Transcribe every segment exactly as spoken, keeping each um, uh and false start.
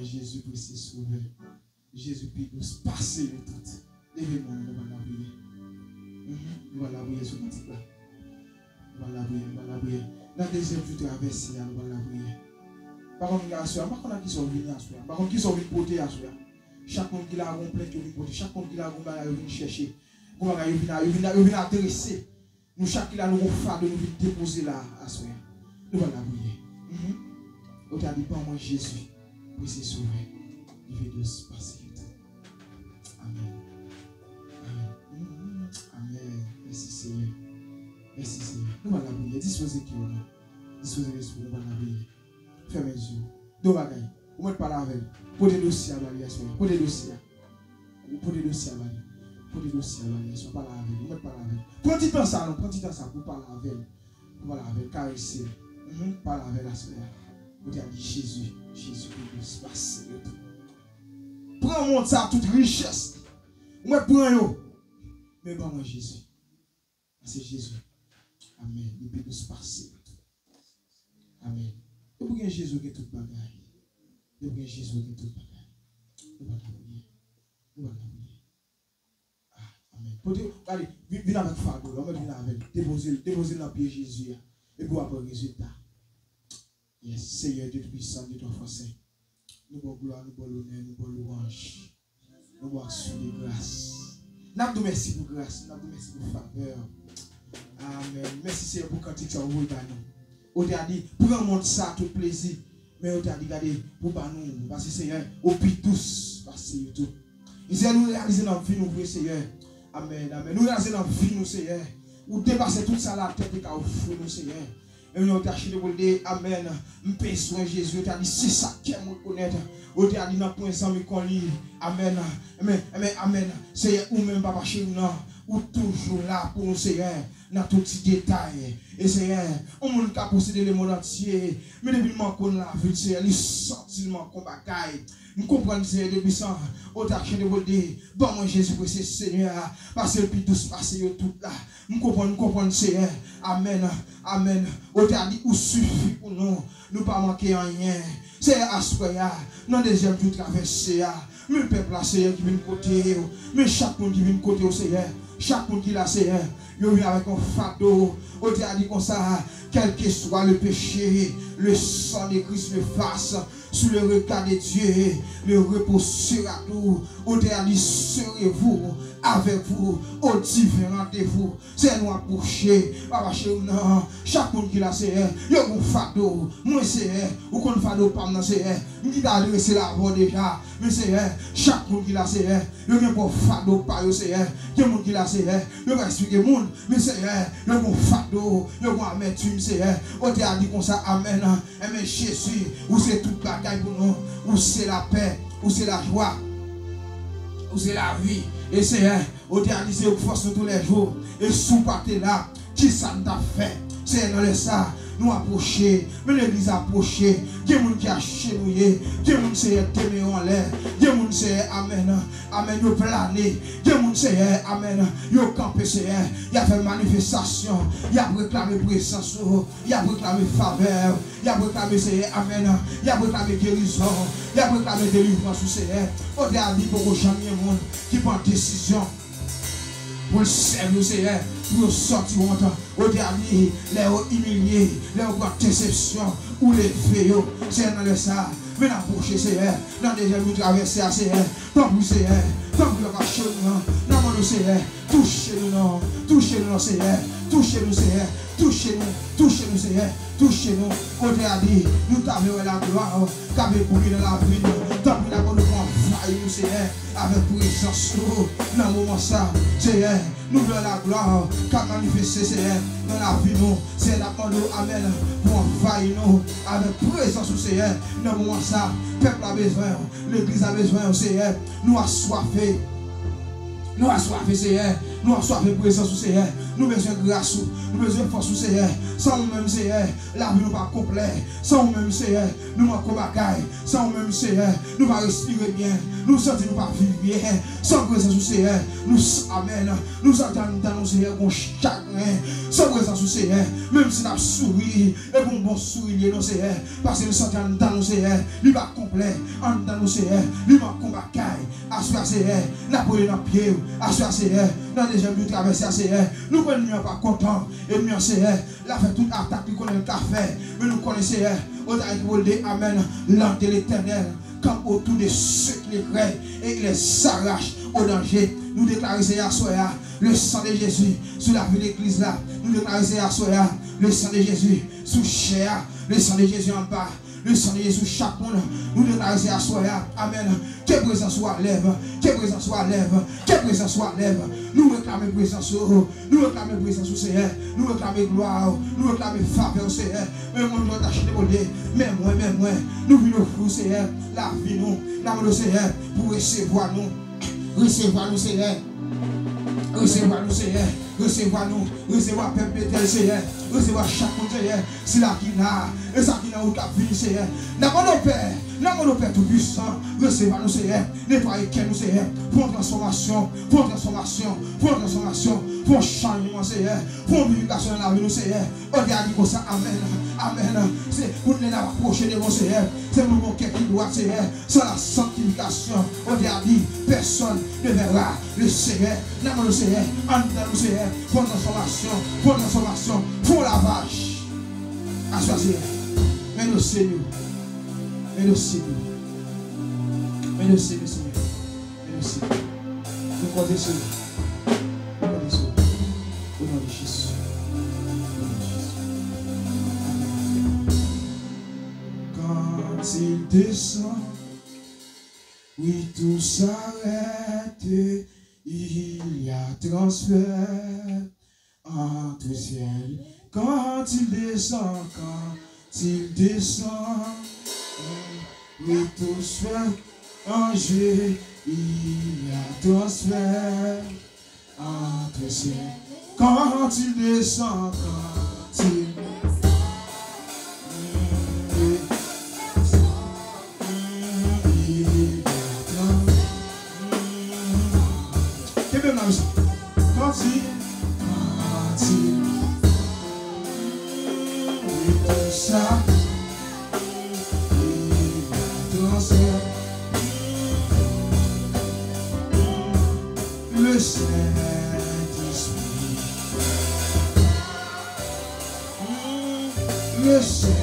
Jezi presye Sovè. Jezi pi dous pase yo tout. Leve men w, nou pral lapriyè. Mhm. Nou pral lapriyè sou kantik la. Nou pral lapriyè, nou pral lapriyè. Nan dezyèm jou travèse a, nou pral lapriyè. M pa konn aswè a, m pa konn ak kisa w vini aswè a. M pa konn kisa w vin pote aswè a. Chak moun ki la gon plent yo vin pote. Chak moun ki la gon bagay yo vin chèche. Gon bagay yo vin, yo vin, yo vin adrese. Nou chak ki la, nou gon fado nou vin depoze la aswè a. Nou pral lapriyè. Mhm. Ou te a di, ban mwen Jezi, presye Sovè, li pi dous pase yo tout. Amèn. Amèn. Mhm. Amèn. Mèsi, Senyè. Mèsi, Senyè. Nou pral lapriyè. Dispoze kè w, non. Dispoze lespri w, nou pral lapriyè. Fèmen je w. De bagay. Ou mèt pale avè l. Pote dosye a ba li aswè a. Pote dosye a. Ou pote dosye a ba li. Pote dosye a ba li aswè a. Pale avè l. Ou mèt pale avè l. Pran ti tan sa, non. Pran ti tan sa pou pale avè l. Pou pale avè l. Karese l. Mhm. Pale avè l aswè a. Ou te a di, Jezi, Jezi pi dous pase yo tout. Pran mond sa tout richès. Ou mèt pran yo. Men ban mwen Jezi. Pase Jezi. Amèn. Li pi dous pase yo tout. Amèn. Depi w gen Jezi, w gen tout bagay. Depi w gen Jezi, w gen tout bagay. Nou pral lapriyè. Nou pral lapriyè. Ah, amèn. Pote, gade, vin, vin avèk fado la, ou mèt vin avè l. Depoze l, depoze l nan pye Jezi a. Epi w ap wè rezilta. Yes, Seyè Dye Toupisan, Dye Twa Fwa Sen. Nou ba w glwa, nou ba w lonè, nou ba w lwanj. Nou ba w aksyon de gras. N ap di w mèsi pou gras, n ap di w mèsi pou favè. Amèn. Mèsi Seyè pou kantik sa ou voye ba nou. Ou te a di, pran mond sa tout plezi. Men ou te a di, gade, pou ba nou, pase Seyè, ou pi dous pase yo tout. E Seyè, nou reyalize nan vi nou vre, Seyè. Amèn, amèn. Nou reyalize nan vi nou, Seyè. Ou depase tout sa latè te ka ofri nou, Seyè. E nou te a chante pou l di, amèn. M bezwen Jezi, ou te a di, se sa kè m rekonèt. Ou te a di, nan pwen zanmi kon li. Amèn. Amèn, amèn, amèn. Seyè, ou menm, papa cheri, non. Ou toujou la pou nou, Seyè. Nan tout ti detay. E Seyè, yon moun ka posede lemonn antye, men depi l manke yon lavi l, Seyè, li santi l manke yon bagay. M konprann, Seyè Dye Toupisan, ou te a chante pou l di, ban mwen Jezi presye Senyè a, pase l pi dous pase yo tout la. M konprann, m konprann, Seyè. Amèn, amèn. Ou te a di, ou sifi pou nou. Nou pa manke anyen. Seyè, aswè a, nan dezyèm jou travèse a, men pèp la, Seyè, ki vin kote w. Men chak moun ki vin kote w, Seyè. Chak moun ki la, Seyè. Yo vin avèk yon fado. Ou te a di konsa, quel que soit le péché, le sang de Christ l'efface. Sous le regard de Dieu, le repos sera doux. Ou te a di, serrez-vous, avec vous, au divin rendez-vous. Seyè, nou apwoche, papa cheri, non. Chak moun ki la, Seyè, yo gon fado. Mwen, Seyè, ou konn fado pa m nan, Seyè. M ki ta adrese l avè w deja. Men, Seyè, chak moun ki la, Seyè, yo gen pwòp fado pa yo, Seyè. Gen moun ki la, Seyè, yo pa eksplike moun. Men, Seyè, yo gon fado, yo gon amètim, Seyè. Ou te a di konsa, amèn. Enben, Jezi, ou se tout bagay pou nou. Ou se lapè, ou se lajwa, ou se lavi. E, Seyè, ou te a di se ou k fòs nou toulèjou. E si w pa te la, kisa n t ap fè? Seyè, nan lè sa, nou apwoche. Men legliz apwoche. Gen moun ki ajenouye. Gen moun, Seyè, te men yo anlè. Gen moun, Seyè, amèn. Amèn, yo plane. Gen moun, Seyè, amèn. Yo kanpe, Seyè. Y ap fè manifestasyon. Y ap reklame prezans ou. Y ap reklame favè w. Y ap reklame, Seyè, amèn. Y ap reklame gerizon. Y ap reklame delivrans ou, Seyè. Ou te a di poko janm gen moun ki pran desizyon pou l sèvi w, Seyè, pou yo sòti wont. Ou te a di, lè yo imilye, lè yo pran desepsyon, ou leve yo, Seyè, nan lè sa a. Men n apwoche, Seyè, nan dezyèm jou travèse a, Seyè. Tanpri, Seyè, tanpri, papa cheri, non. N ap mande w, Seyè, touche nou, non. Touche nou, non, Seyè. Touche nou, Seyè. Touche nou, touche nou, Seyè. Touche nou. Ou te a di, nou ta vle wè laglwa w k ap ebouyi nan lavi nou. Tanpri, n ap mande w pou anvayi nou, Seyè, avèk prezans ou nan moman sa, Seyè. Nou vle wè laglwa w k ap manifeste, Seyè, nan lavi nou. Seyè, n ap mande w, amèn, pou anvayi nou avèk prezans ou, Seyè, nan moman sa. Pèp la bezwen w, legliz la bezwen w, Seyè. Nou aswafe. Nou aswafe, Seyè. Nou aswafe prezans ou, Seyè. Nou bezwen gras ou. Nou bezwen fòs ou, Seyè. San ou menm, Seyè, lavi nou pa konplè. San ou menm, Seyè, nou manke yon bagay. San ou menm, Seyè, nou pa respire byen. Nou santi nou pa viv byen. San prezans ou, Seyè, nou s-, amèn. Nou santi anndan nou, Seyè, gon chagren. San prezans ou, Seyè, menm si n ap souri, e pou yon bon souri li ye non, Seyè. Paske nou santi anndan nou, Seyè, li pa konplè. Anndan nou, Seyè, li manke yon bagay. Aswè a, Seyè, n ap rele nan pye w. Aswè a, Seyè, nan dezyèm jou travèse a, Seyè, nou konnen ènmi an pa kontan. Ènmi an, Seyè, l ap fè tout atak li konnen l ka fè. Men nou konnen, Seyè, ou ta ekri pou l de, amèn, l'ange de l'Éternel campe autour de ceux qui le craignent et il les arrache au danger. Nou deklare, Seyè, aswè a, le sang de Jésus sou lavi legliz la. Nou deklare, Seyè, aswè a, le sang de Jésus sou chè a, le sang de Jésus anba. Le sang de Jésus sou chak moun. Nou deklare se aswè a. Amèn. Ke prezans ou alèv. Ke prezans ou alèv. Ke prezans ou alèv. Nou reklame prezans ou. Nou reklame prezans ou, Seyè. Nou reklame glwa ou. Nou reklame favè ou, Seyè. Men mwen, mwen ta chante pou l de. Men mwen, men mwen. Nou vin ofri w, Seyè, lavi nou. N a mande w, Seyè, pou resevwa nou. Resevwa nou, Seyè. Resevwa nou, Seyè. Resevwa nou. Resevwa pèp Betèl, Seyè. Resevwa chak moun, Seyè. Sila ki la, e sa ki nan wout k ap vini, Seyè. N ap mande w, Pè. N ap mande w, Pè Toupisan. Resevwa nou, Seyè. Netwaye kè nou, Seyè. Fè yon transfòmasyon. Fè yon transfòmasyon. Fè yon transfòmasyon. Fè yon chanjman, Seyè. Fè yon vivikasyon nan lavi nou, Seyè. Bondye a di konsa, amèn, amèn. Se pou lè n ap apwoche devan w, Seyè, se pou nou gen kè ki dwat, Seyè, sans la sanctification. Bondye a di, personne ne verra le Seigneur. N ap mande w, Seyè, anndan nou, Seyè, fè yon transfòmasyon, fè yon transfòmasyon, fè yon lavaj. Aswè a, Seyè, men dosye nou, men dosye nou, men dosye nou, Seyè. Mèsi. Nou konte sou ou. Nou konte sou ou. Au nom de Jésus. Au nom de Jésus. Amen. Quand il descend, oui, tout s'arrête, il y a transfert. Entre ciel, quand il descend, quand il descend, oui, tout se fait en jeu, il y a transfert. Entre ciel, quand il descend, quand il descend, Kenbe m la, mesye. Kanti, kanti. Sa. Le Saint-Esprit. Le Saint-Esprit.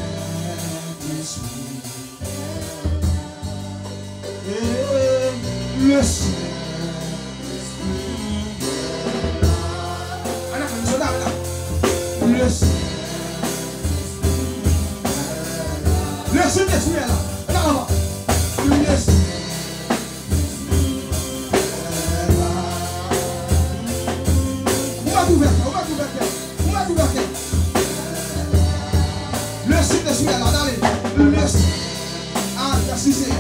Hey, le Saint-Esprit. Ala, ala, ala. Le Saint-Esprit. Le Saint-Esprit est là. Ala, ala. Le Saint-Esprit. Ou mèt ouvè kè, ou mèt ouvè kè, ou mèt ouvè kè. Le Saint-Esprit est là, dale. Le Saint-, ah, mèsi, Seyè.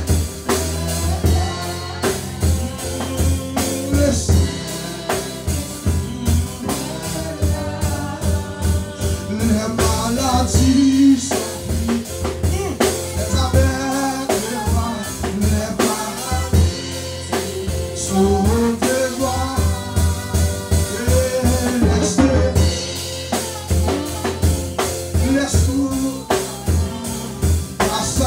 Le Saint-, les maladies sont prises. Les aveugles voient, les paralysés sont de joie. Et les, les sourds passent.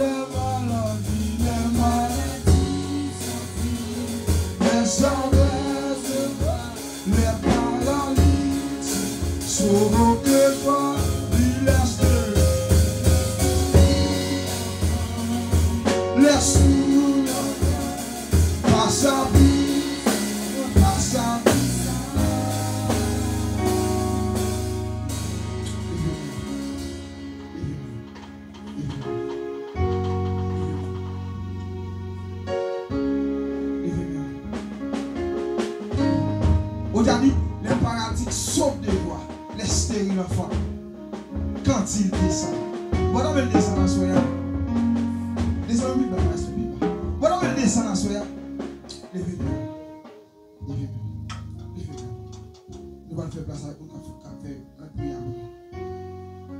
les maladies, les maladies sont finies. Les abreuves, les paralysies sauront que toi, tu laisses de l'esprit. Laisse-nous passer à vivre, passer à vivre. Bondye a di, les paralytiques sautent de joie, les stériles enfantent quand ils descendent. Bon, ann desann aswè a. Desann pi ba, desann pi ba. Bon, ann desann aswè a. Leve men. Leve men. Leve men. Nou pral fè plas avèk moun k ap fè, k ap fè grann priyè a pou nou.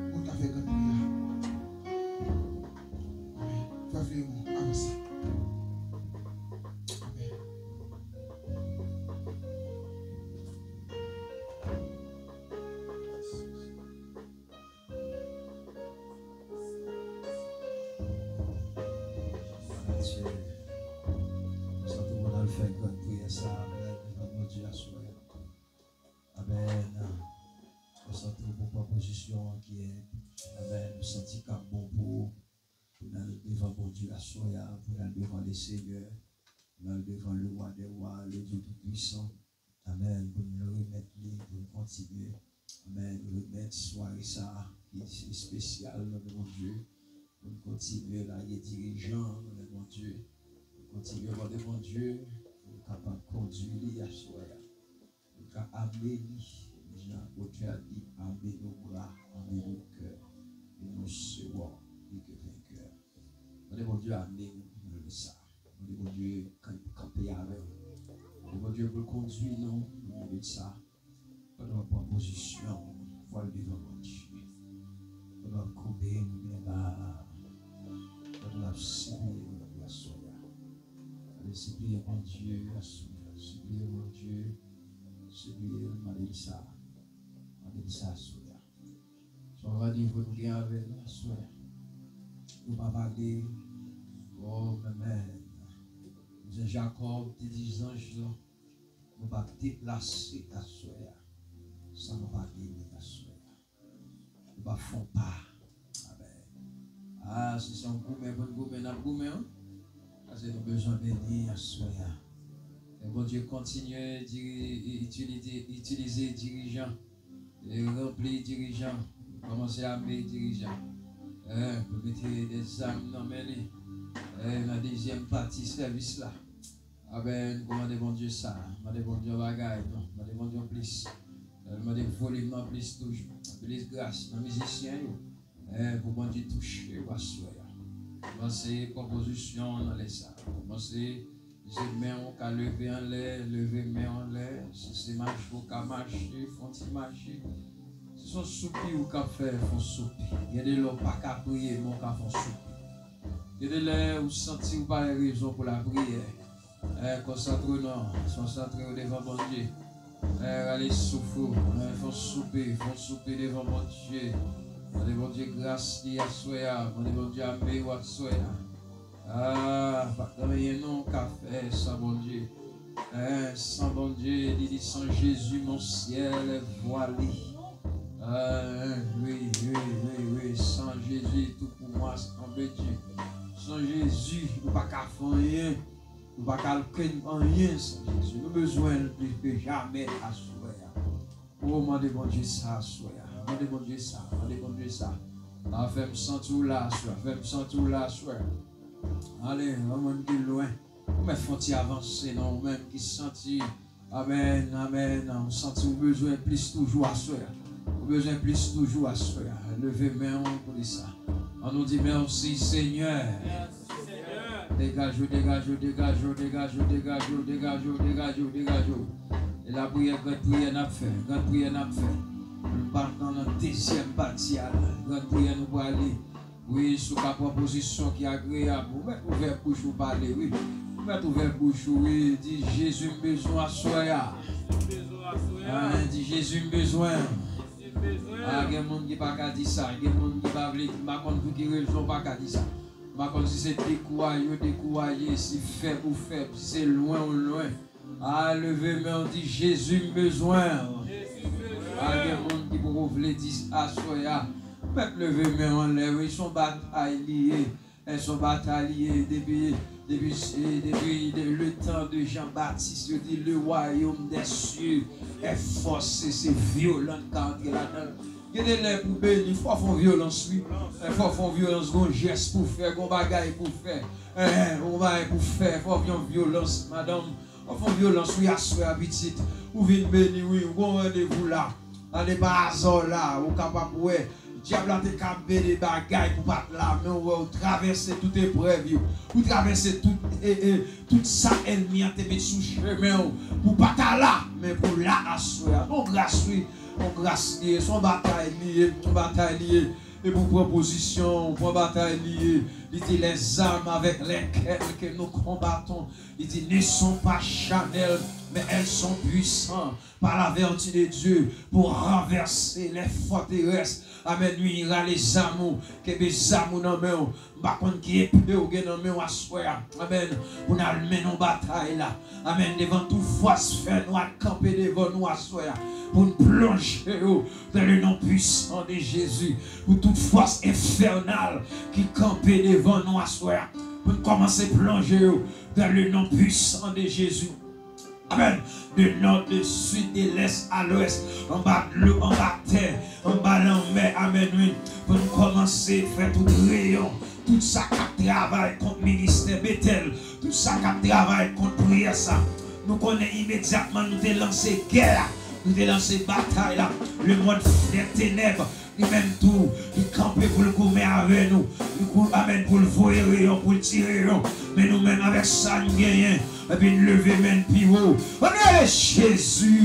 Moun k ap fè grann priyè a. Amèn. Frè Filemon, avanse. Amèn. Matye, nou santi pou n al fè grann priyè sa a, amèn, devan Bondye aswè a. Amèn. Nou santi pou pran pozisyon an ki, amèn, nou santi k ap bon pou ou, pou n al devan Bondye aswè a, pou n al devan Lesenyè, pou n al devan le Roi des rois, le Dieu Tout-Puissant. Amèn. Pou n remèt li, pou n kontinye Amèn. Remèt sware sa a ki espesyal nan men Bondye. Pou n kontinye lage dirijan nan men Bondye. Pou n kontinye mande Bondye pou l kapab kondui li aswè a. Pou l ka ame li, jan otè a di, ame nos bras, ame nos cœurs, et nous serons plus que vainqueurs. Mande Bondye ame nou nan lè sa a. Mande Bondye kan-, kanpe avè nou. Mande Bondye pou l kondui nou nan minit sa a. Pandan w ap pran pozisyon, vwal devan Bondye. Pandan w ap koube men ba, pandan w ap sipliye Bondye aswè a. Ale sipliye Bondye aswè a. Sipliye Bondye. Sipliye l, mande l sa. Mande l sa aswè a. Sa w va di pou nou gen avè l aswè a. Nou pa pale. Oh, amen. Jan Jakòb te di zanj lan, nou p ap deplase aswè a san nou pa beni aswè a. Nou p ap fè yon pa. Amèn. Ah, si se yon goumen pou n goumen, n ap goumen, wi. Paske nou bezwen beni aswè a. E Bondye kontinye diri-, itilize, itilize dirijan. E ranpli dirijan. Kòmanse ame dirijan. Eh, pou mete de zam nan men li. Eh, nan dezyèm pati sèvis la. Amèn. Pou mande Bondye sa. Mande Bondye yon bagay. Non. Mande Bondye yon plis. Eh, mande volim nan plis toujou. Plis gras nan mizisyen yo. Eh, pou Bondye touche w aswè a. Kòmanse pran pozisyon nan lè sa. Kòmanse se men w ka leve anlè, leve men w anlè. Si se mache w ka mache, fè yon ti mache. Si se yon soupi ou ka fè, fè yon soupi. Gen de lè w pa ka priye, men w ka fè yon soupi. Gen de lè ou santi ou pa gen rezon pou lapriyè. Eh, konsantre w non, konsantre w devan Bondye. Eh, rale souf ou, eh, fè yon soupi, fè yon soupi devan Bondye. Mande Bondye gras li aswè a, mande Bondye ame w aswè a. Ah, pa t gen anyen non w ka fè san Bondye. Eh, san Bondye, li di sans Jésus mon ciel est voilé. Ah, wi, wi, wi, wi, sans Jésus tout pour moi semble Dieu. San Jezi, nou pa ka fè anyen. Nou pa ka al kenn anyen san Jezi. Nou bezwen l plis ke jamè aswè a. O, mande Bondye sa aswè a. Mande Bondye sa. Mande Bondye sa. A, fè m santi w la aswè a. Fè m santi w la aswè a. Ale, yon moun ki lwen. Ou mèt fè yon ti avanse non, ou menm ki santi. Amèn, amèn. Ou santi ou bezwen plis toujou aswè a. Ou bezwen plis toujou aswè a. Leve men w pou di sa. An nou di mèsi, Senyè. Degaj ou, degaj ou, degaj ou, degaj ou, degaj ou, degaj ou, degaj ou, degaj ou. E lapriyè, gran priyè n ap fè, gran priyè n ap fè. Nou pa nan, nan dezyèm pati a la. Gran priyè nou prale. Wi, si w ka pran pozisyon ki agreyab, ou mèt ouvè bouch ou pale, wi. Ou mèt ouvè bouch ou, wi. Di, Jezi, m bezwen w aswè a. Jezi, m bezwen w aswè a. Amèn. Di, Jezi, m bezwen w. Jezi, m bezwen w. A, gen moun ki pa ka di sa. Gen moun ki pa vle, m pa konn pou ki rezon w pa ka di sa. M pa konn si se dekouraje w dekouraje, si fèb ou fèb, si se lwen ou lwen. A, leve men w, di, Jezi, m bezwen w. Jezi, m bezwen w. A, gen moun ki poko vle di aswè a. Ou mèt leve men w anlè, wi, se yon batay li ye. E se yon batay li ye depi, depi, e, depi de, le tan de Jan Batis, yo di, le wayòm dè sye è fòse, se vyolan k ka antre ladan l. Gen de lè pou beni, fò w fè yon vyolans, wi. E fò w fè yon vyolans, gon jès pou fè, gon bagay pou fè. E, gon bagay pou fè, fò w fè yon vyolans, madanm. Fò w fè yon vyolans, wi, aswè a, pitit. Ou vin beni, wi, ou gon randevou la. Tande, pa aza w la, ou kapab wè. Dyab la te ka mete bagay pou pa t la, men ou wè, ou travèse tout eprèv yo. Ou travèse tout, e, e, tout sa ènmi an te met sou chemen w. Pou pa ta la, men pou la aswè a. Bon gras, wi. Bon gras li ye. Se yon batay li ye. Se yon batay li ye. E pou pran pozisyon, pran batay li ye. Li di, les armes avec lesquelles que nous combattons, li di, ne sont pas charnelles, mais elles sont puissantes par la vertu de Dieu pour renverser les forteresses. Amèn, wi, rale zam ou, kenbe zam ou nan men w. M pa konn ki epe w gen nan men w aswè a. Amèn. Pou n al mennen yon batay la. Amèn. Devan tout fòs fènwa k kanpe devan nou aswè a. Pou n plonje yo dans le nom puissant de Jésus. Pou tout fòs enfènal ki kanpe devan nou aswè a. Pou n kòmanse plonje yo dans le nom puissant de Jésus. Amèn. De nò, de sid, de lès a lwès, anba dlo, anba tè, anba lanmè. Amèn, wi. Pou n kòmanse fè tout reyon, tout sa k ap travay kont ministè Betèl, tout sa k ap travay kont priyè sa. Nou konnen imedyatman nou te lanse gè a, nou te lanse batay la. Lemond dè tenèb, li menm tou, li kanpe pou l goumen avè nou. Li kou, amèn, pou l voye reyon, pou l tire reyon. Men nou menm, avèk sa n genyen, epi n leve men n pi wo. Ann rele Jezi!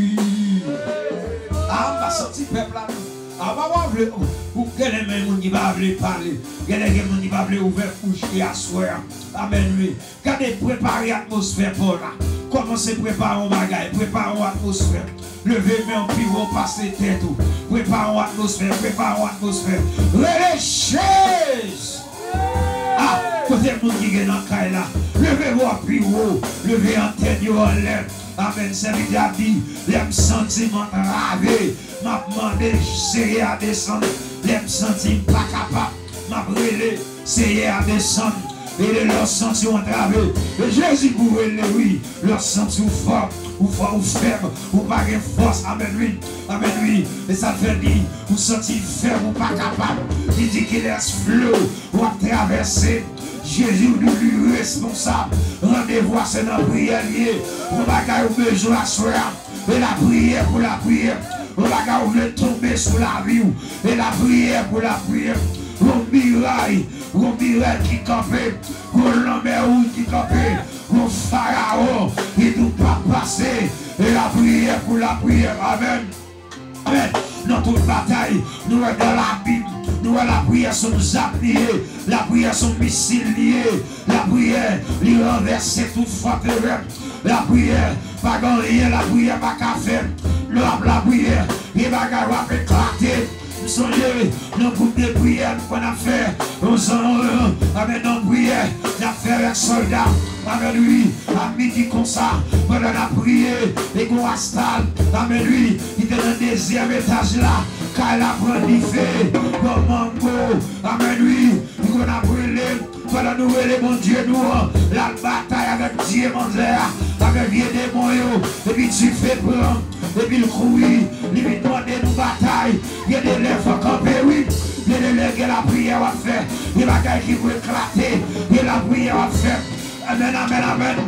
A, m pa santi pèp la, non. A, pa, pa vle, ou, ou, genlè gen moun ki pa vle pale. Genlè gen moun ki pa vle ouvè bouch li aswè a. Amèn, wi. Gade, prepare atmosfè pa w la. Kòmanse prepare yon bagay, prepare yon atmosfè. Leve men w pi wo pase tèt ou. Prepare yon atmosfè, prepare yon atmosfè. Rele Jezi! A, kote moun ki gen nan kay la? Leve vwa pi wo, leve antèn yo anlè. Amèn. Sèvitè a di, lè m santi m antrave, m ap mande Seyè a desann. Lè m santi m pa kapab, m ap rele Seyè a desann. E lè w santi w antrave, e Jezi pou w rele, wi. Lè w santi w fò, ou fò, ou fèb, ou pa gen fòs. Amèn, wi. Amèn, wi. E sa fè li, ou santi fèb, ou pa kapab. Li di, kilès flo w ap travèse? Jezi, ou di li responsab. Randevou a se nan priyè l ye. Yon bagay ou bezwen aswè a. E lapriyè pou lapriyè. Yon bagay ou vle tonbe sou lavi w. E lapriyè pou lapriyè. Yon miray, yon miray ki kanpe. Yon lanmè wouj ki kanpe. Yon farawon ki tou p ap pase. E lapriyè pou lapriyè. Amèn. Amèn. Nan tout batay, nou wè nan Labib, nou wè lapriyè se yon zam li ye, lapriyè se yon misil li ye, lapriyè, li ranvèse tout fòterès, lapriyè, pa gen anyen lapriyè pa ka fè. Lè w ap lapriyè, gen bagay w ap eklate. M sonje, nan gwoup de priyè, nou konn ap fè, yon zan, amèn, nan priyè, n ap fè avèk sòlda, amèn, wi. A midi konsa, pandan n ap priye, e gon astal, amèn, wi, ki te nan dezyèm etaj la, kay la pran dife, bon mango, amèn, wi, li konn ap rele, pandan nou rele Bondye nou an, l al batay avèk dye manzè a, avèk vye demon yo, epi dife pran, epi l kouri, li vin mande nou batay, gen de lè fò kanpe, wi, gen de lè gen lapriyè w ap fè, gen bagay ki pou eklate, gen lapriyè w ap fè. Amèn, amèn, amèn.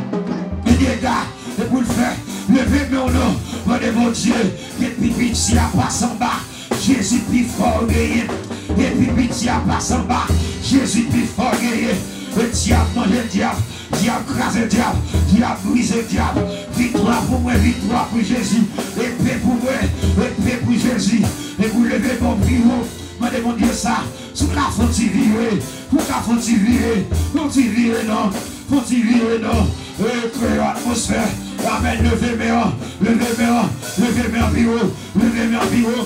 Gen dega, e pou l fè. Leve men w non, mande Bondye, ke pi piti a pase anba. Jezi pi fò genyen. E pi piti a pase anba. Jezi pi fò genyen. E dyab manje dyab. Dyab kraze dyab. Dyab brize dyab. Viktwa pou mwen, viktwa pou Jezi. Epe pou mwen, epe pou Jezi. E pou leve men w pi wo. Mande Bondye sa. Si w ka fè yon ti vire, si w ka fè yon ti vire, fè yon ti vire non, fè yon ti vire non. E, kreye yon atmosfè. Amèn. Leve men an, leve men an, leve men an pi wo, leve men an pi wo.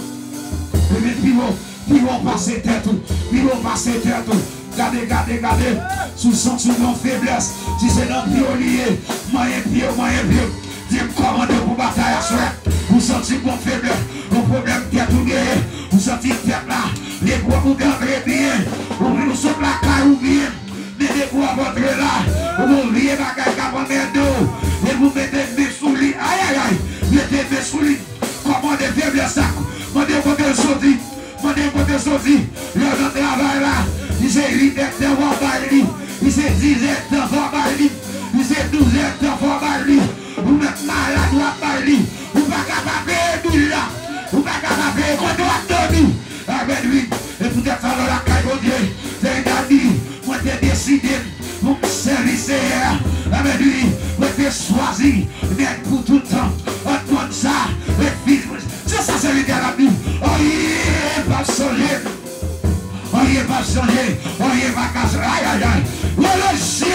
Leve pi wo, pi wo pase tèt ou, pi wo pase tèt ou. Gade, gade, gade. Si w santi w nan feblès, si se nan pye w li ye, manyen pye w, manyen pye w. Di m kòmande pou batay aswè. Ou santi gon feblès, yon pwoblèm tèt ou genyen. Ou santi tèt la, li pwòp ou te antre byen. Ou vin ou sot lakay ou byen. Men depi w ap antre la, ou gon vye bagay k ap anmède w. Depi w mete men sou li, ayayay, mete men sou li. Kòmande feblès la, mande kote l soti. Mande kote soti. Lè w nan travay la, li se uit èdtan fò w bay li. Li se diz èdtan fò w bay li. Li se douz èdtan fò w bay li. Ou mèt malad, w ap bay li. Ou pa ka pa peye bil la. Ou pa ka pa peye kote w ap dòmi. Amèn, wi. E poutèt sa, lè w lakay Bondye, Seyè a di, mwen te deside m pou m sèvi Seyè a. Amèn, wi. Mwen te chwazi nèg pou tout tan. Ant mòn sa e fis. Se sa sèvitè la di. Anyen p ap chanje. Anyen p ap chanje. Anyen pa ka chanje. Ayayay. Rele Jezi.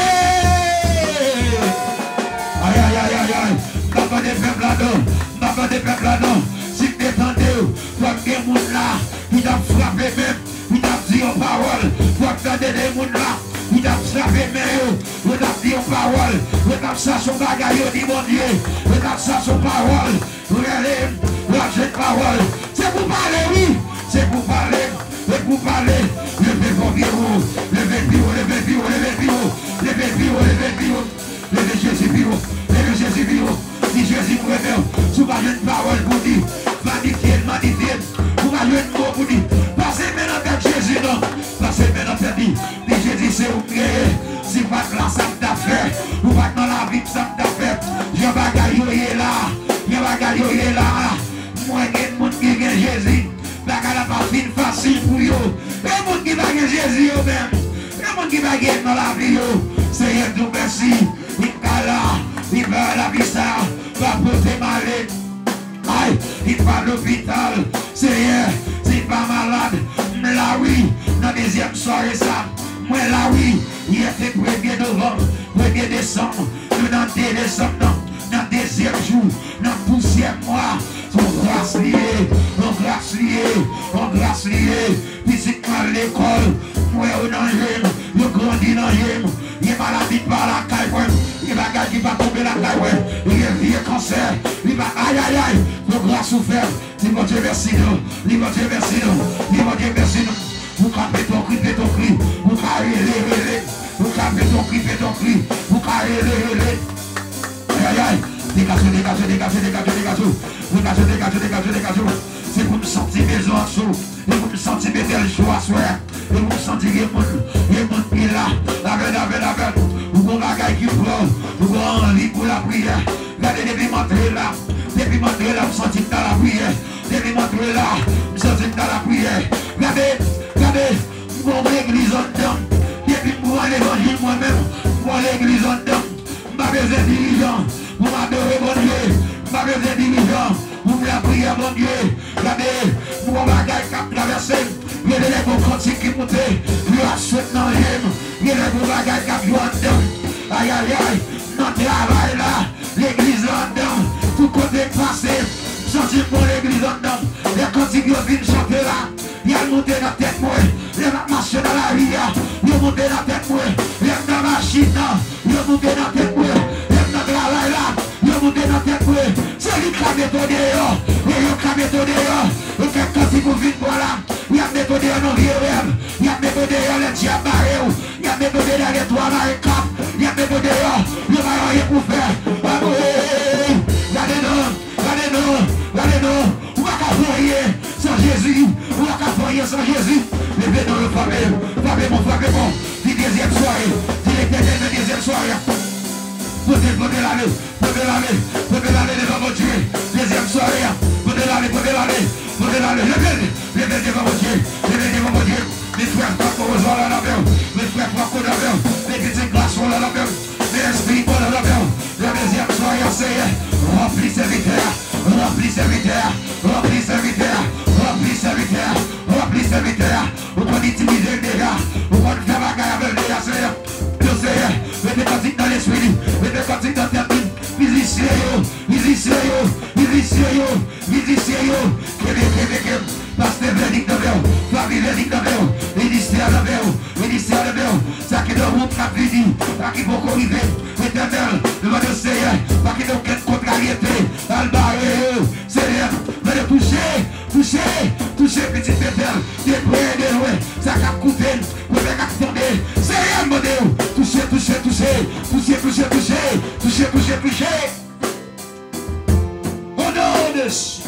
Ayayayayay. M pa tande pèp la non. M pa tande pèp la non. Si m te tande w, fòk gen moun la ki t ap frape men m. Li t ap di yon pawòl. Fòk tande de moun la. Li t ap frape men yo. Yo t ap di yon pawòl. Yo t ap chache yon bagay yo di Bondye. Yo t ap chache yon pawòl. Rele m. L ap jwenn pawòl. Se pou pale, wi. Se pou pale. Se pou pale. Leve fò pi wo. Leve pi wo, leve pi wo, leve pi wo. Leve pi wo, leve pi wo. Leve Jezi pi wo. Leve Jezi pi wo. Jezi m renmen w. Si w pa jwenn pawòl pou di, manipye l, manipye l. Ou pa jwenn mo pou di. Pase men nan tèt Jezi non. Pase men nan tèt li. Di Jezi se ou m genyen. Si w pa t la sa m t ap fè. Ou pa t nan lavi m sa m t ap fè. Jan bagay yo ye la. Jan bagay yo ye la. Mwen gen moun ki gen Jezi. Bagay la pa fin fasil pou yo. E moun ki pa gen Jezi yo menm. E moun ki pa gen nan lavi yo. Seyè di w mèsi. Li pa la. Li pa la vi sa. Pa pote m ale. Ay, li pa lopital. Seyè, si l pa malad. M la wi. Nan dezyèm sware sa. Mwen la wi. Yè se premye novanm. Premye desanm. Nou nan de desanm nan. Nan dezyèm jou. Nan douzyèm mwa. Se yon gras li ye, yon gras li ye, yon gras li ye. Pitit mwen al lekòl, m wè yo nan je m, yo grandi nan je m. Gen maladi pa lakay mwen, gen bagay ki pa tonbe lakay mwen. Gen vye kansè, li pa ayayay. Yon gras ou fè, di Bondye mèsi non, di Bondye mèsi non, di Bondye mèsi non. Ou ka pete yon kri, pete yon kri, ou ka rele, rele, ou ka pete yon kri, pete yon kri, ou ka rele, rele. Ayayay. Degaje w, degaje w, degaje w, degaje w, degaje w. Degaje w, degaje w, degaje w, degaje w. Se pou m santi bezwen an sou. Se pou m santi Betèl cho aswè a. Se pou m santi gen moun, gen moun ki la. Amèn, amèn, amèn. Ou gon bagay ki pran w. Ou gon anvi pou lapriyè. Gade depi m antre la. Depi m antre la, m santi m nan lapriyè. Depi m antre la, m santi m nan lapriyè. Gade, gade. M gon legliz anndan m. Depi m pran levanjil mwen menm, m gon legliz anndan m. M pa bezwen dirijan pou m adore Bondye. M pa bezwen dirijan pou m lapriyè Bondye. Gade, m gon bagay k ap travèse m. Gen de lè gon kantik ki moute, yo ap sot nan je m. Gen lè gon bagay k ap jwe anndan m. Ayayay, nan travay la, legliz la anndan m. Tout kote m pase, m santi m gon legliz anndan m. Lè kantik yo fin chante la, y al moute nan tèt mwen. Lè m ap mache nan lari a, yo moute nan tèt mwen. Lè m nan machin nan, yo moute nan tèt mwen. Lè m nan travay la, yo moute nan tèt mwen. Se li k ka mete w deyò, e yo k ka mete w deyò. E kèk kantik ou fin pran la, y ap mete w deyò nan vye rèv. Y ap mete w deyò lè dyab bare w. Y ap mete w deyò lè twa mare kat. Y ap mete w deyò, yo pa gen anyen pou fè. Amen. Gade non. Gade non, gade non. Ou pa ka fè anyen san Jezi. Ou pa ka fè anyen san Jezi. Leve non yo, frape. Frape bon, frape bon. Di dezyèm sware. Di Letènèl nan dezyèm sware a. Pote, pote lame. Pote lame. Pote lame devan Bondye. Dezyèm sware a. Pote lame, pote lame. Pote lame. Leve, leve devan Bondye. Leve devan Bondye. Met frè Franco Roseau la nan men w. Met frè Franco nan men w. Met pitit gason la nan men w. Lespri bon nan men w. Nan dezyèm sware a, Seyè, ranpli sèvitè a, ranpli sèvitè a, ranpli sèvitè a, ranpli sèvitè a, ranpli sèvitè a. Ou konn itilize l deja, ou konn fè bagay avè l deja, Seyè. Yo, Seyè, mete kantik nan lespri li, mete kantik nan tèt li. Mizisyen yo, mizisyen yo, mizisyen yo, mizisyen yo. Kenbe, kenbe, kenbe. Pastè Vènik nan men w, Flavi Vènik nan men w, ministè nan men w, ministè nan men w. Sa ki nan wout k ap vini, sa ki poko rive, Letènèl, nou mande w, Seyè, pa kite okenn kontraryete al bare yo, Seyè, mande w touche, touche, touche pitit Betèl, de prè e de lwen, sa k ap koute n, pwofèt k ap tande, Seyè, m mande w, touche, touche, touche. O non de Jezi.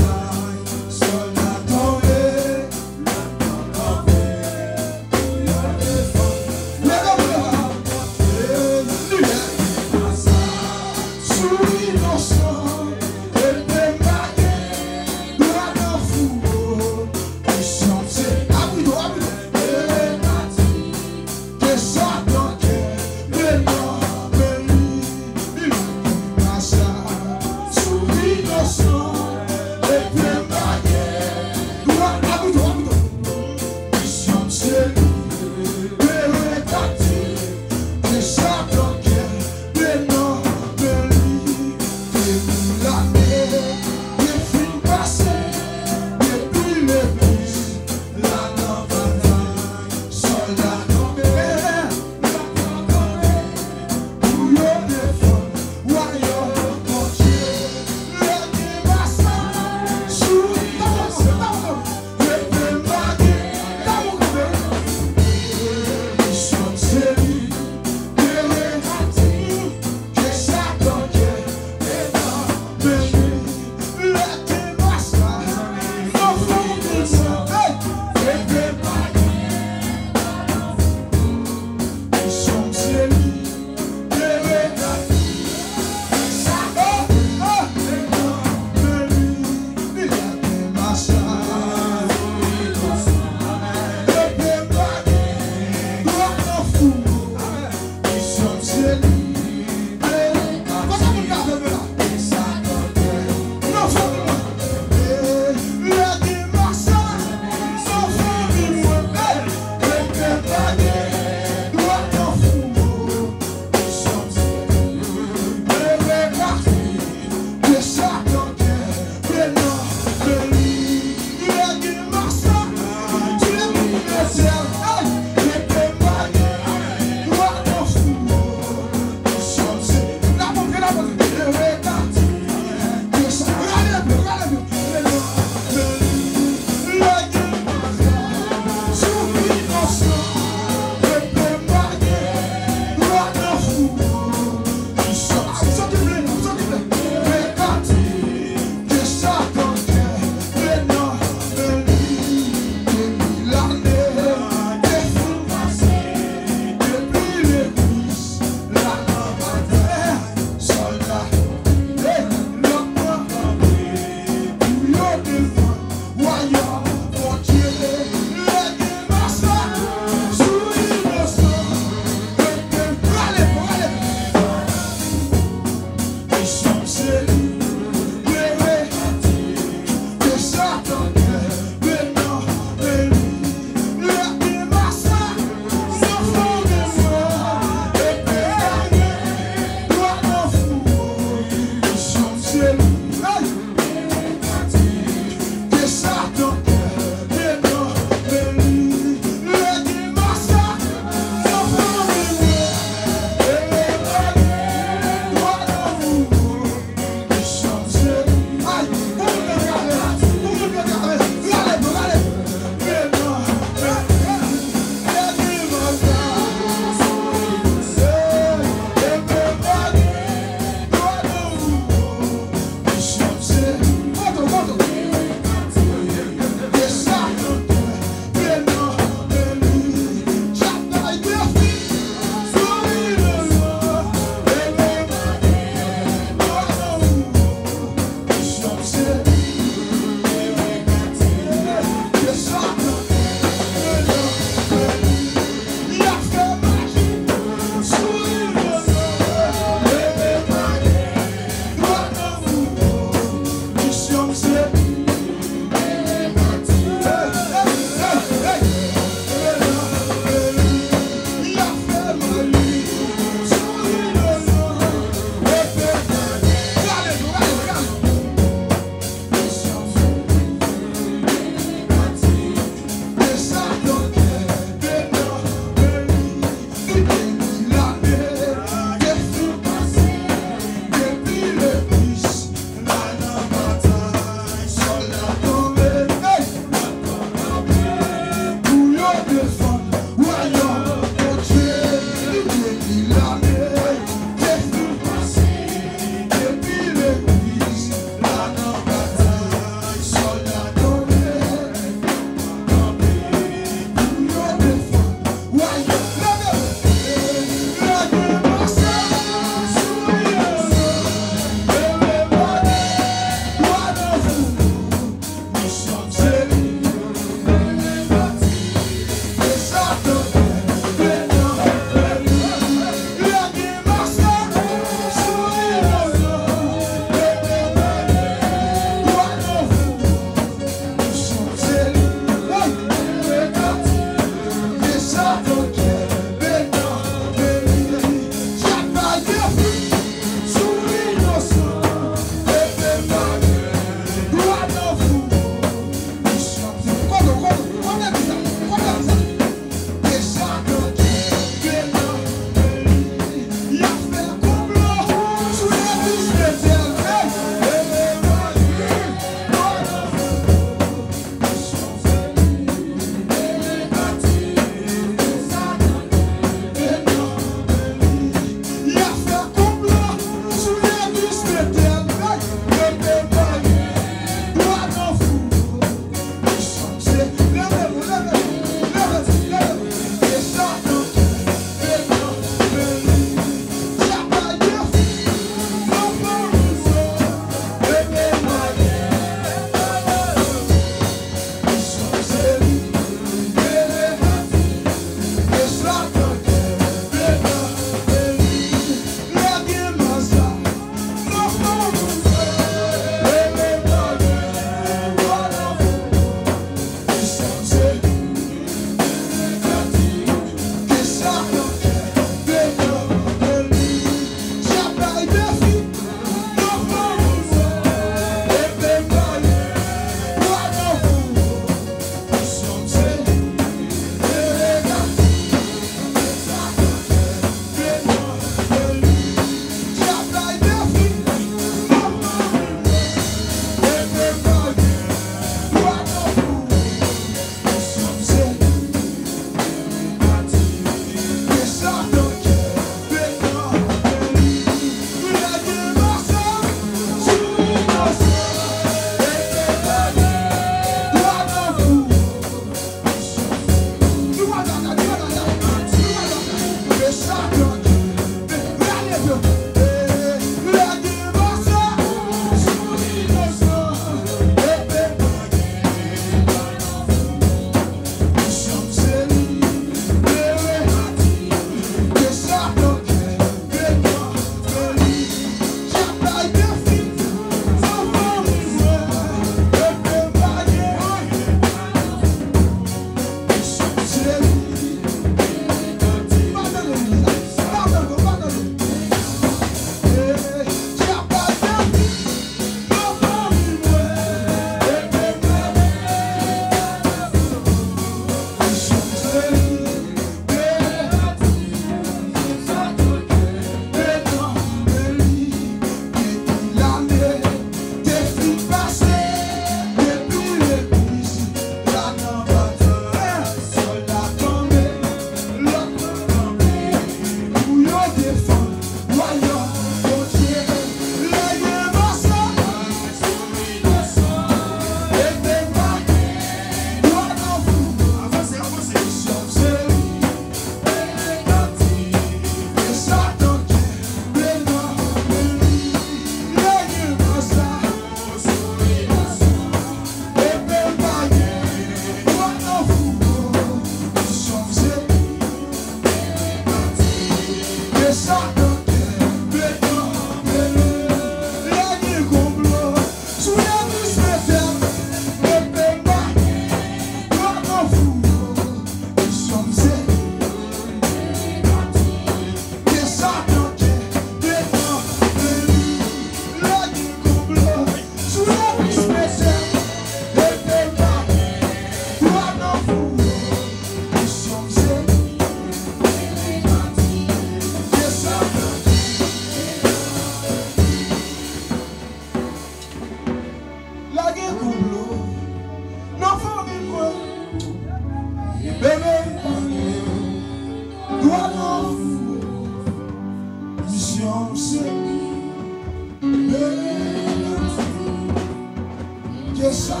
Ke sa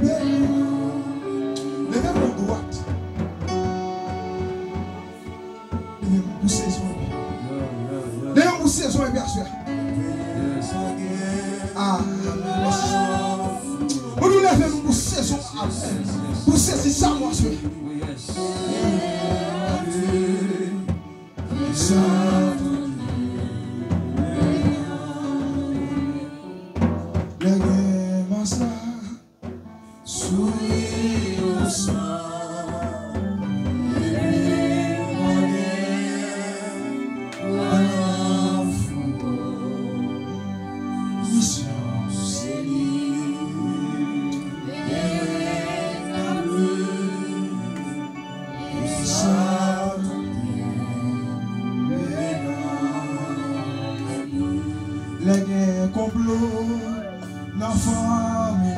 beni. Leve men dwat. Leve men pou sezon epi. Leve men pou sezon epi aswè. Ah, mèsi. Pou nou leve men pou sezon. Pou sezi sa mwa aswè. Lè gen masa, souri douseman, epi mande pou nan fou misyon se li. Lè gen konplo nan fanmi.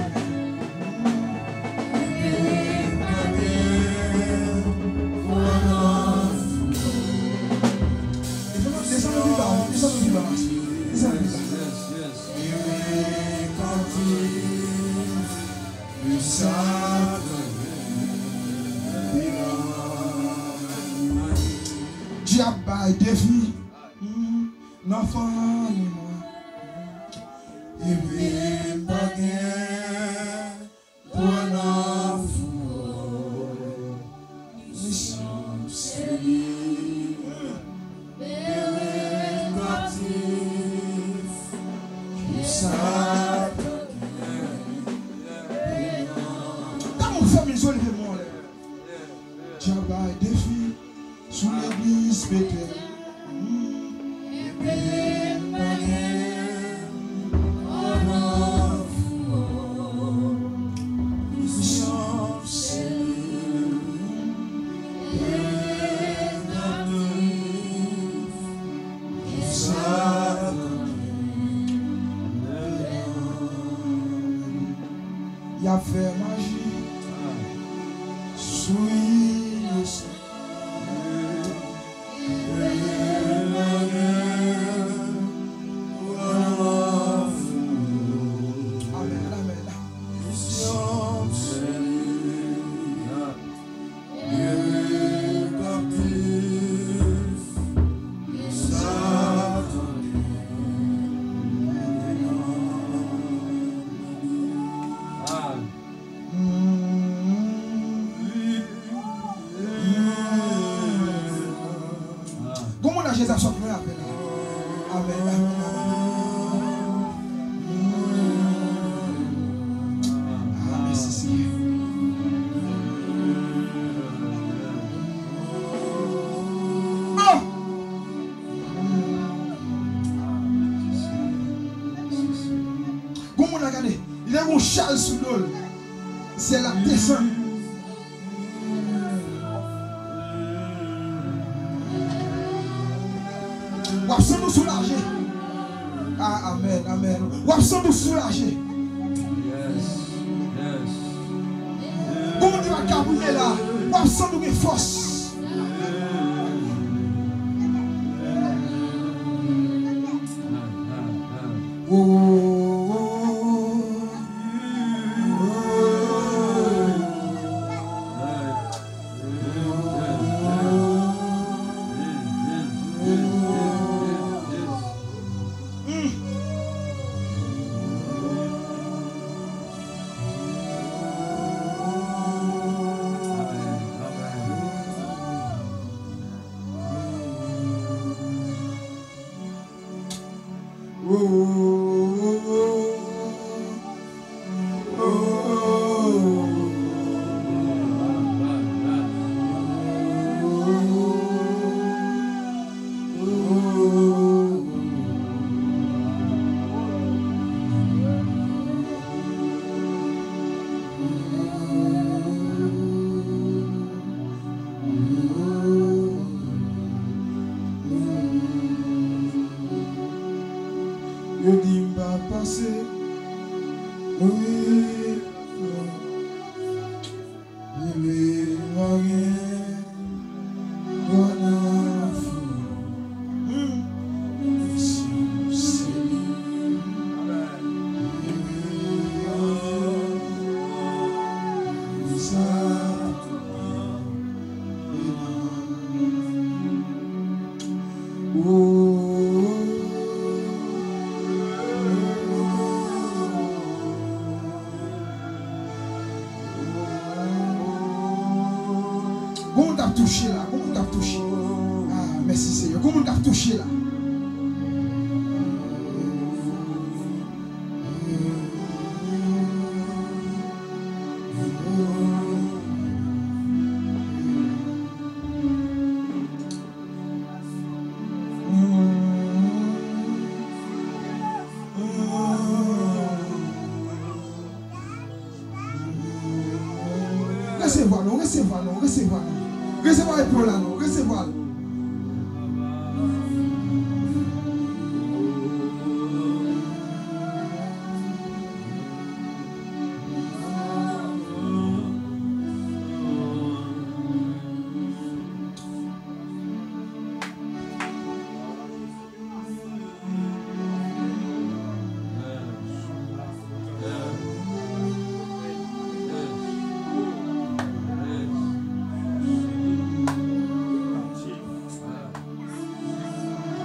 Desann pi ba, desann pi ba, desann pi ba. Dyab bay defi, mm, nan fanmi mwen. Epi m pa gen pwa nan fou. Misyon se li. Bere kaptif. Kisa. Tankou fanmi zolve mwen lè. Dyab bay defi sou legliz Betèl. Epi m pa gen anvan fou. Misyon se li. Y ap fè maji sou inosan. Amèn, amèn. Gon moun la Jezi ap sòti nan apèl la. Amèn, amèn, amèn. Ah, mèsi, Senyè. Oh! Gon moun la gade, li te gon chal sou do l. Syèl la desann. W ap santi w soulaje. Ah, amèn, amèn. W ap santi w soulaje. Gon moun ki pa t ka priye la, w ap santi w gen fòs. Yo di m pa pase, wi, wi, wi, mwen gen dwa nan fou. Hmm. Si se li. Touche la, gon moun k ap touche. Ah, mèsi Senyè. Gon moun k ap touche la. Resevwa non, resevwa non, resevwa non. Resevwa repo la non, resevwa l.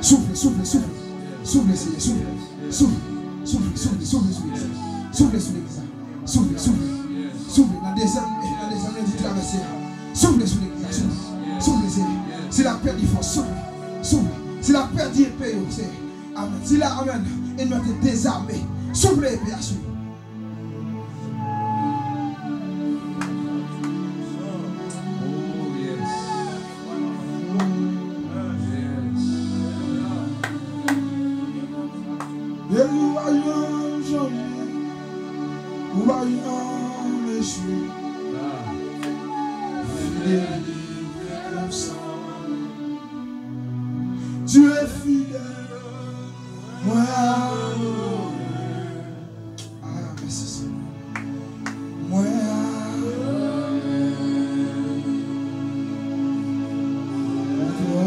Soufle, soufle, soufle. Soufle, Senyè, soufle. Soufle, soufle, soufle, soufle sou legliz la. Soufle sou legliz la. Soufle, soufle. Soufle nan dezam, nan dezam yo di travèse a. Soufle sou legliz la, soufle. Soufle, Senyè. Si l ap pèdi fòs, soufle. Soufle. Si l ap pèdi epe yo, Senyè. Amèn. Si la, amèn. Ènmi an te dezame. Soufle epe a sou yo. Oh, yes. Yes. Jezi ou pa janm chanje, ou pa janm echwe. Fidelite konsa. Dieu est fidèle, mwen adore. Ah, mèsi Senyè. Mwen adore. Ou twò,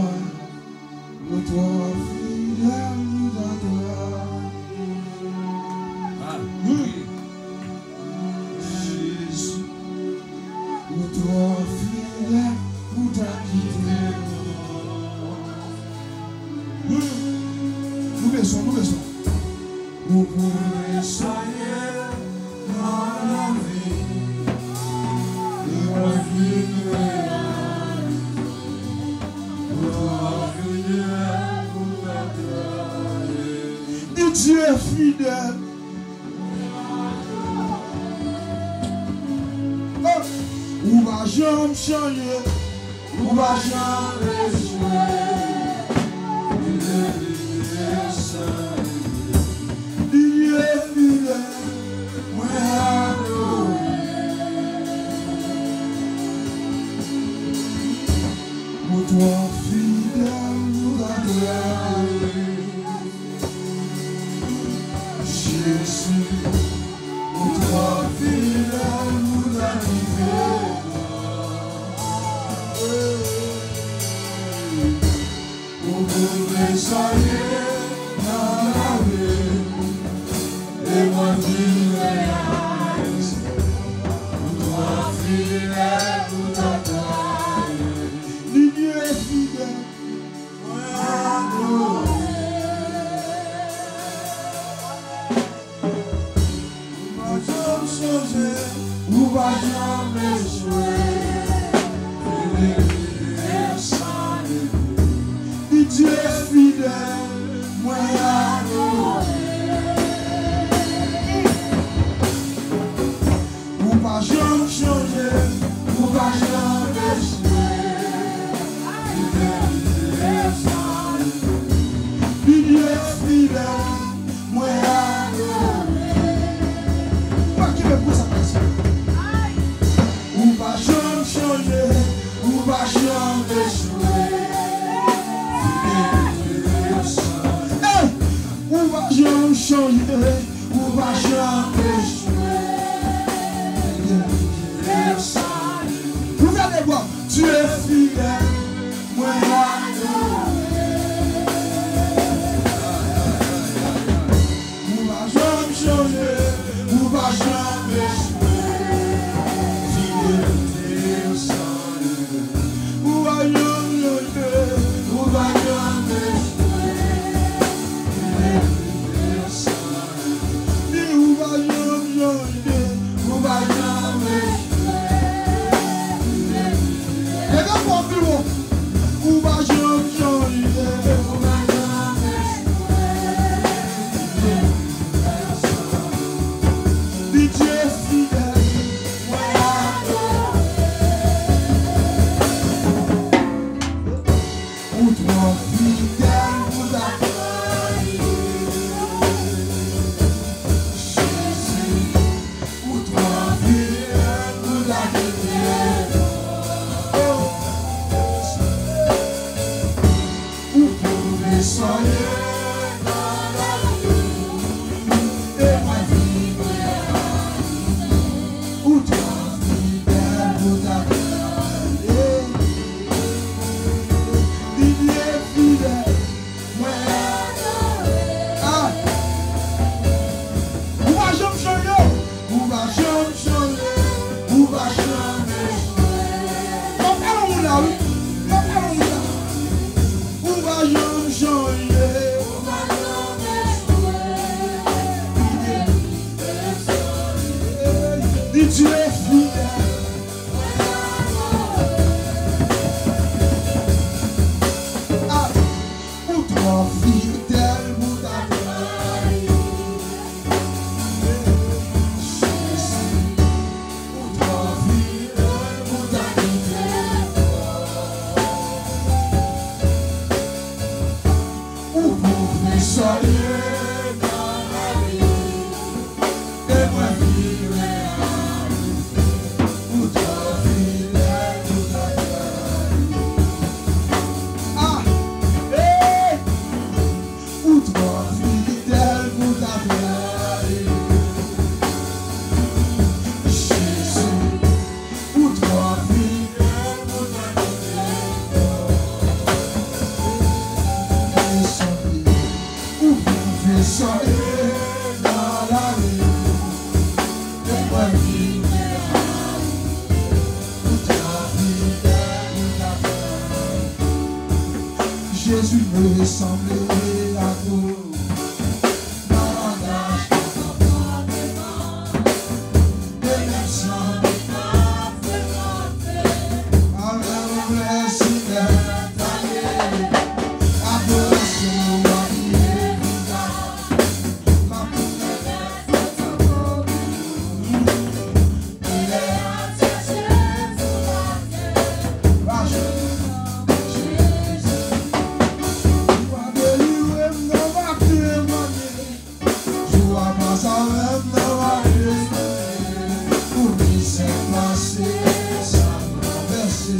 ou twò fidèl pou ta twò. Ah, wi. Jezi, ou twò fidèl pou ta kite mwen. Hmm. Nou bezwen, nou bezwen. Ou pwouve sa ye nan lavi, e mwen vin reyalize ou twò fidèl pou ta trayi. Di Dye fidèl. Oh! Ou pa janm chanje. Ou pa janm echwe, fidèl, fidèl, sa li ye. Li ye fidèl, mwen adore. Ou twò fidèl pou ta trayi. Jezi, ou twò fidèl pou ta kite mwen. Ou pwouve sa ye nan lavi m, e mwen vin reyalize ou twò fidèl pou ta trayi. Li ye fidèl. Mwen adore. Ou pa janm chanje, ou pa janm echwe. Fidelite sa li ye. Li Dye fidèl, mwen adore. Ou pa janm chanje, ou pa janm echwe. Fidelite sa li ye. Li Dye fidèl, mwen adore. Pa kenbe pou sa, mesye. Ou pa janm chanje, ou pa janm echwe. Fidelite sa li ye. Ou pa janm chanje. Ou pa janm echwe. Ou fè de bò. Dye fidèl, mwen adore. Ou pa janm chanje, ou pa janm echwe. Fidelite w san limit. Ou pa janm chanje, ou pa janm echwe. Fidelite w san limit. Di ou pa janm chanje, ou pa janm echwe. Leve fò, Sanble ak ou nan langaj, e menm jan. Avè w, Senyè, adorasyon nou abiye vizaj. M ap tounen lè ajenou. Ou a delivre m nan maten manye. Jou a pase avè m nan maten manye. Pou mizè pase, sa m travèse.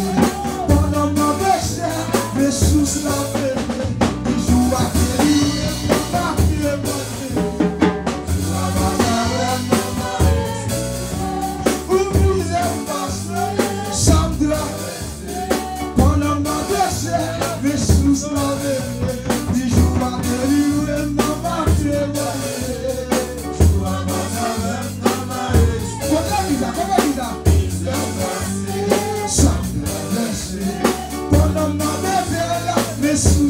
Pandan m nan pechè, men sous la veye. Jou a delivre m nan maten manye. Ou mizè m pase, sa m travèse. Pandan m nan pechè, men sous la veye. Jou a delivre m nan maten manye. Kote legliz la? Kote legliz la? Sa m travèse. Pandan m nan bèbèl, men sous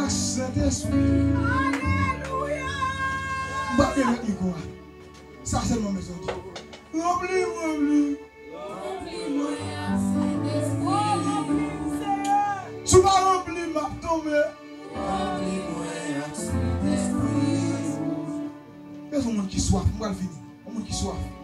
Sentespri. Alelouya! M pral remèt mikwo a. Sa sèlman bezwen di. Ranpli m, ranpli m. Ranpli mwen ak Sentespri. Si w pa ranpli m, m ap tonbe. Ranpli mwen ak Sentespri. Bezwen moun ki swaf. M pral fini. Yon moun ki swaf.